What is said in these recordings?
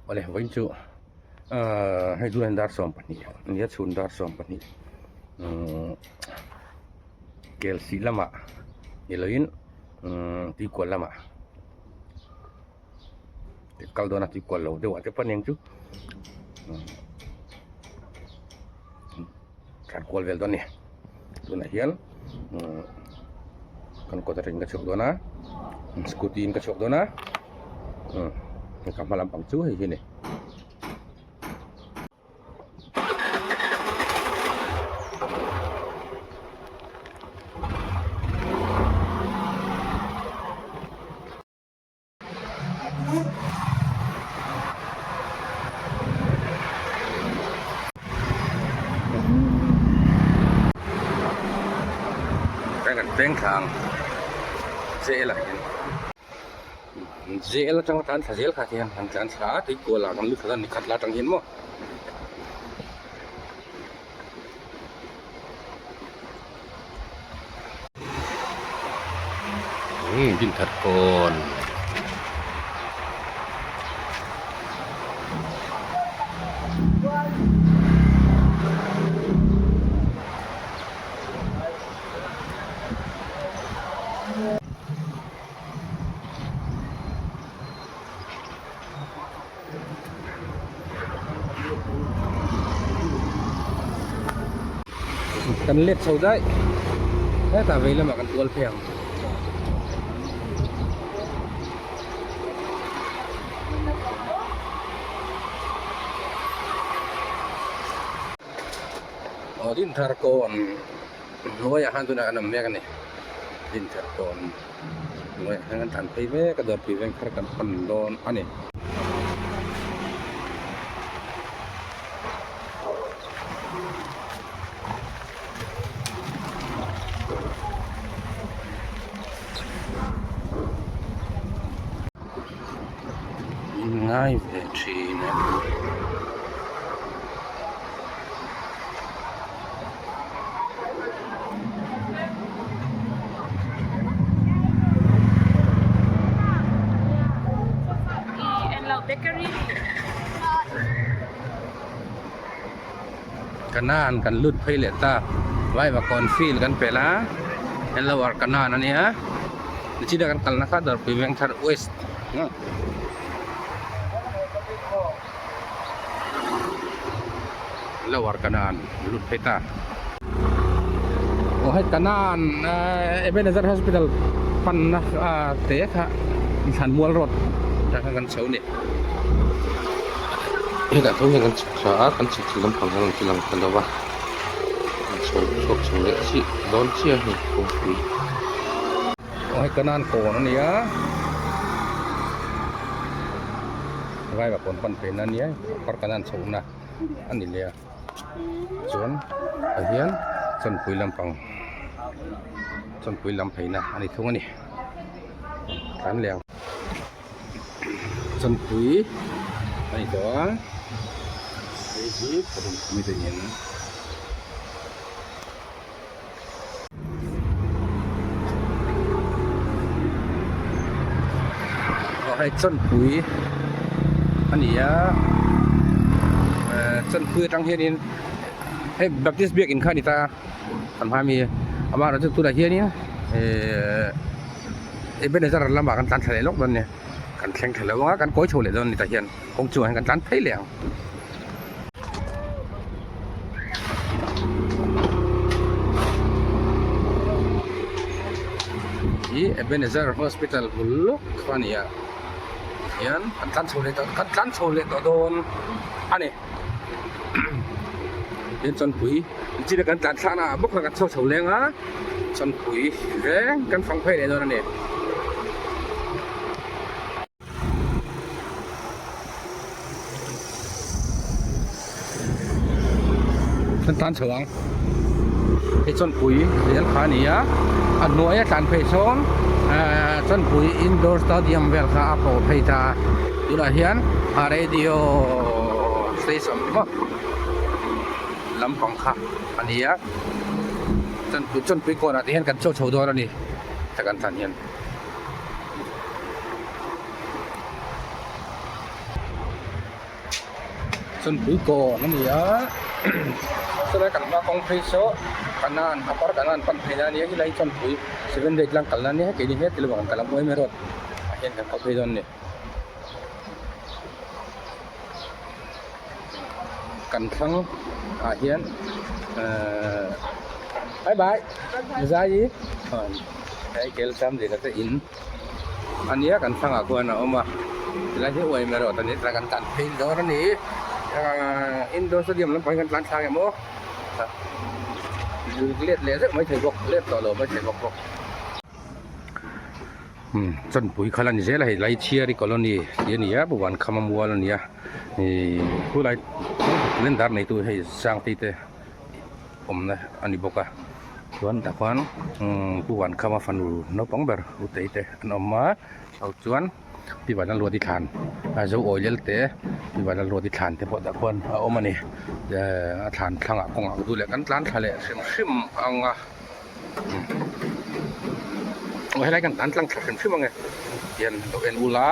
Awle vawiin chu ahh hei chu dar 12 nia chhun dar 12 umm kel sih lamah ni loin umm tuikual lamah kal dawn a tuikual lo deuh ah te pawh aniang chu tlan kual vel dawn a ni tunah hian umm kan kawt atangin ka chhuak dawn a scooty in ka chhuak dawn a umm ka hma lampang chu hei hi a ni. Kan peng thla ang zel ah hian zel atanga tlan thla zel kha hian han tlan thla a tuikual ah kan lut thla ni khat la atang hian maw. Umm Dinthar kawn. Kan let chho daih hetah vei lamah kan tual phei ang. Aw Dinthar kawn hnuaiah khan tunah kan awm mek a ni Dinthar kawn. Hnuaiah hian kan tlan phei mek a dawrpui veng thar kan pan dawn a ni. Ngai ve thin e. Kanan kan lut phei leh ta Vaivakawn field kan pel a he lower kanan a nia nichina kan kalna kha Dawrpui Vengthar west Lower kanan lut phei ta. Aw hei kanan Ebenezer Hospital panna te kha Thlanmual road atang khan kan chho a ni. Hetah chuan hian kan chhuk thla a, kan chhuk thla lampang hian an ti lang ta lo va, an chho chhuak chho leh chiah dawn chiah a ni kawngpui. Aw hei kanan kawn a ni a. Vaiva kawn pan phei na nia park an chhoh na a ni leh a chuan tah hian chawnpui lampang chawnpui lam phei na a ni thung a ni tlan leh ang chawnpui a ni tawh a hei hi mi te nen. Hei chawnpui a ni a ehh chawnpui atang hianin hei baptist biakin kha a ni ta a kan hma ami amaherawhchu tunah hianin ehh Ebenezer lamah kan tlan thla leh lawk dawn a nia kan thleng thla lo ang a kan kawi chho leh dawn a ni tah hian kawng chungah hian kan tlan phei leh ang. Hi Ebenezer Hospital bul lawk kha a ni a hian kan tlan chho leh tawh kan tlan chho leh tawh dawn a ni tin chawnpui china kan tlan thlakna ah bawk khan kan chhuak chho leng a chawnpui reng kan fang phei leh dawn a ni. Kan tlan chho ang hei chawnpui zel kha a ni a a hnuaia tlan phei sawn ahh chawnpui indoor stadium vel kha a pawh phei ta a tunah hian a radio station maw lampang kha a ni a chawnpui chawnpui kawnah te hian kan chhuak chho dawn a ni heta kan tlan hian. Chawnpui kawn a ni a chulai kan hma kawng phei saw kanan a par kanan pan phei na a ni a helai chawnpui seven day tlang kalna a nia keini heti lovah kan kal ang uaime road ah hian kan kal phei dawn a ni. Kan thlang ah hian ehh bye bye zai hei kel cham leh te in a nia kan thlang ah khuan a awm a tilai hi uaim erawh ta ni tah kan tlan phei dawn a ni ahh indoor stadium lampang hi kan tlan thlang em aw let leh zeuh maithei bawk let tawh lo maithei bawk bawk. Umm chawnpui kha la ni zel a hei Laichhiari colony tih a ni a Puvankhama mual a ni a ihh khulai calendar neitu hei Sangtei te awmna a ni bawk a chuan tah khuan umm Puvankhama fanu naupang ber Utei te an awm a ho chuan Pivan a luat i thlan a zo awi lel te Pivan a luat i thlan te pawh tah khuan a awm a ni ehh a thlan thlangah kawngah duh leh kan tlan thla leh hrim hrim ang a. Aw helai kan tan tlang thla hrim hrim ange hian lo en ula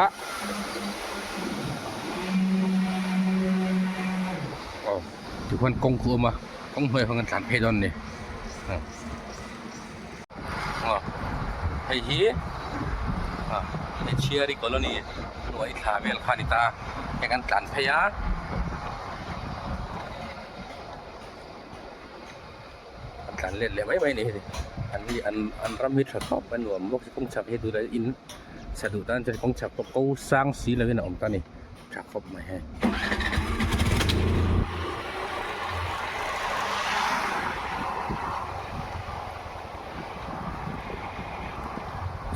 aw tikhuan kawng khu a awm a kawng hnuaiah khuan kan tlan phei dawn a ni aw hei hi ah hei chhiari colony hnuai thla vel kha a ni ta a hei kan tlan phei a. An tlan let leh mai mai a ni hei an hi an an ram hi tha khawp a nuam bawk kawng chhak hi tunah in chhe duh tan chuan kawng chhak pawh ko sang si lovin a awm ta a ni tha khawp mai hei.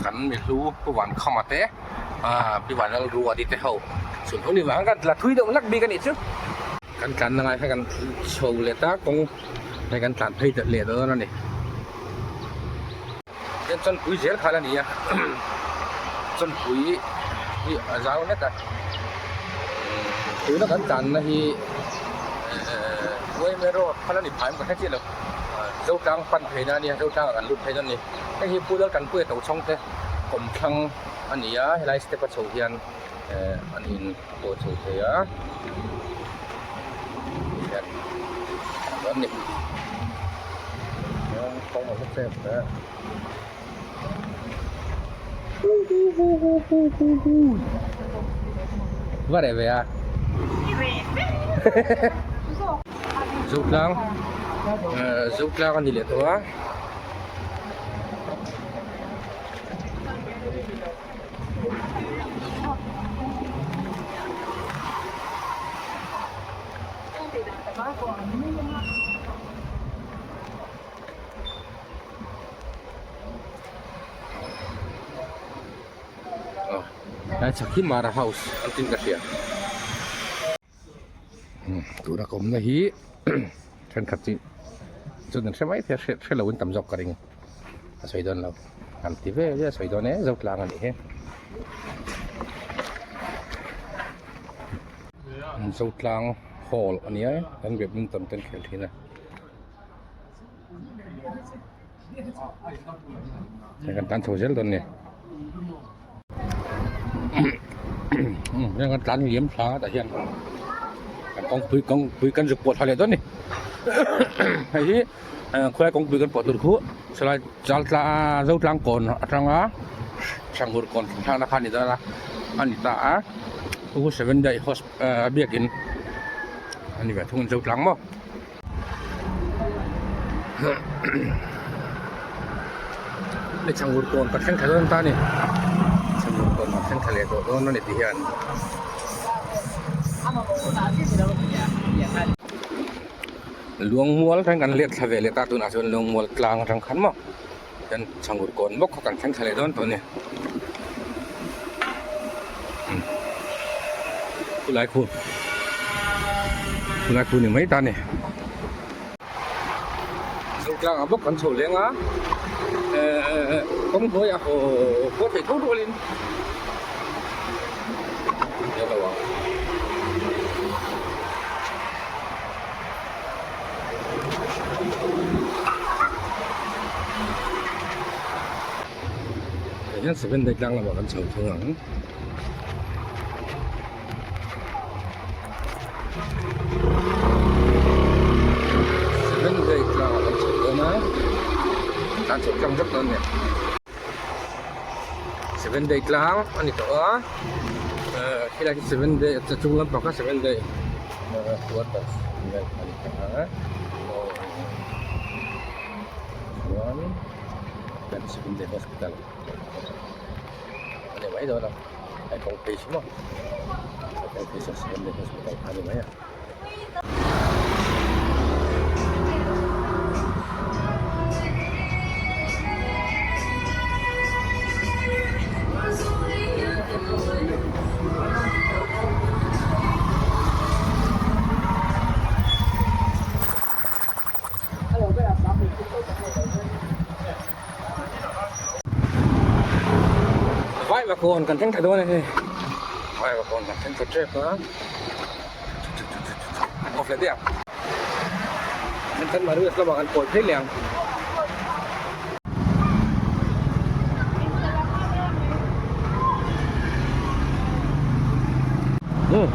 Kan mi hlu pu Vankhama te ah pi Vanlalruati te ho chhun ni vang kan la thui deuh hlek bik a nih chu. Kan tlan na ngai kha kan chho leh ta kawng hei kan tlan phei leh dawn a ni hian chawnpui zel kha la ni a chawnpui hi a zau hlek a tuna kan tlan na hi ehh uaime road kha la ni phai em ka hre chiah lo zotlang pan phei na a nia zotlang ah kan lut phei dawn a ni hei hi pu laltanpuia tochhawng te kawmthlang a ni a helai step a chho hian ehh an in a pawh chho thei a hian a ni va reh ve a zotlang ehh zotlang a ni leh tawh a. Aw chhak hi Mara house an tin ka hria tuna ka awmna hi thenkhat chu chuan an hre mai thei a hre lo in tam zawk ka ring a sawi dawn lo an ti ve ve a sawi dawn e Zotlang a nih hi Zotlang hall a nia kan badminton te an khel thin a. Hei kan tlan chho zel dawn ni heng kan tlan liam thla tah hian kan kawngpui kawngpui kan zuk pawh thla leh dawn ni hei hi khuai kawngpui kan pawh tur khu chulai chal tla zo tlang kawn atanga sanghur kawn thlakna kha a ni dawn a a ni ta a chu seven day biakin a ni ve thung zo tlang maw. Hei chhangur kawn ka thleng thla dawn ta a ni chhangur kawn ka thleng thla leh tawh dawn a ni ti hian luangmual thleng kan let thla ve leh ta tunah chuan luangmual tlang atang khan maw chuan chhangur kawn bawk kha kan thleng thla leh dawn tawh a ni khulai khu khulai khu ni mai ta a ni zotlang ah bawk kan chho leng a ehh kawng hnuai ah haw haw thei tho rualin Tah hian seven day tlang lamah kan chho thung ang. dawn a tlan chho tlang vek dawn a ni seven day tlang a ni tawh a ehh khilai khi seven day a chung lampang kha seven day quarters vel a ni ta a chuan seven day hospital a ni mai dawn a hei kawng phei chu maw kawng phei chu seven day hospital kha a ni mai a. Vaivakawn kan thleng thla dawn a ni Vaivakawn kan thleng thla tep a. Off leh daih ang. Kan Marius lamah kan kawi phei leh ang. Hmm.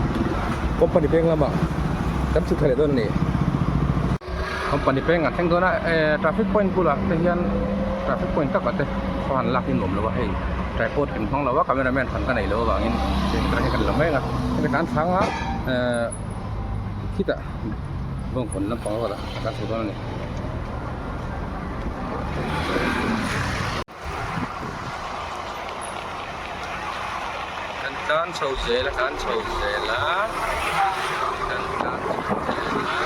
Company peng lamah kan chhuk thla leh dawn a ni. Company peng an thleng dawn a eh traffic point bulah te hian traffic point takah te khaw han lak in nuam lo a hei tripod kan hmang lo a camera man hran ka nei lo avangin heng hi kan la mek a hemi tan chhang a eh khitah bawngkawn lampang rualah a tlan chho dawn a ni. Kan tlan chho zel a tlan chho zel a kan tlan chho zel a.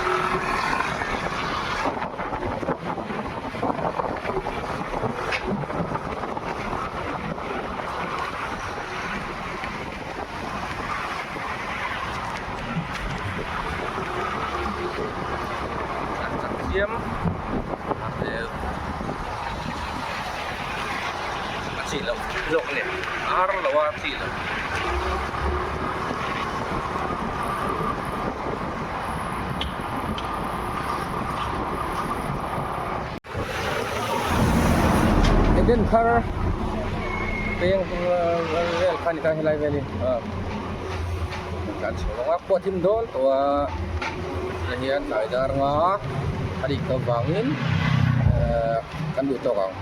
Kan chak chiam a hmel. A chi loh zawk a ni a har lo a chi loh. Eden thar peng vel kha ni ta helai vel hi kan chho ang a khua thim dawn tawh a tah hian tlai dar nga a dik tawh vangin ehh kan duh tawk ang.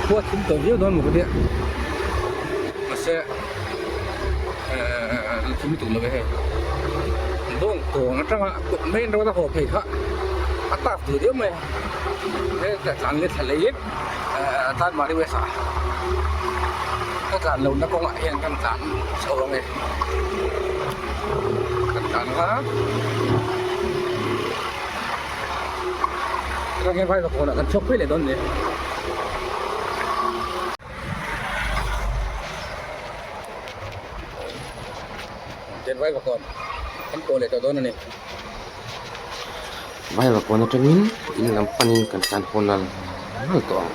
Khua thim tawh viau dawn maw ka tia mahse ehh la thim lutuk lo ve hei bawng kawng atanga main road a haw phei kha a tak duh deuh mai a he tlan let thla leh ehh Chanmari west ah ka tlan lohna kawngah hian kan tlan chho ang e kan tlan ang a atang hian Vaivakawnah kan chhuak phei leh dawn a ni. Chen Vaivakawn kan pawh leh tawh dawn a ni. Vaivakawn atangin in lam panin kan tlan haw nal nal tawh ang.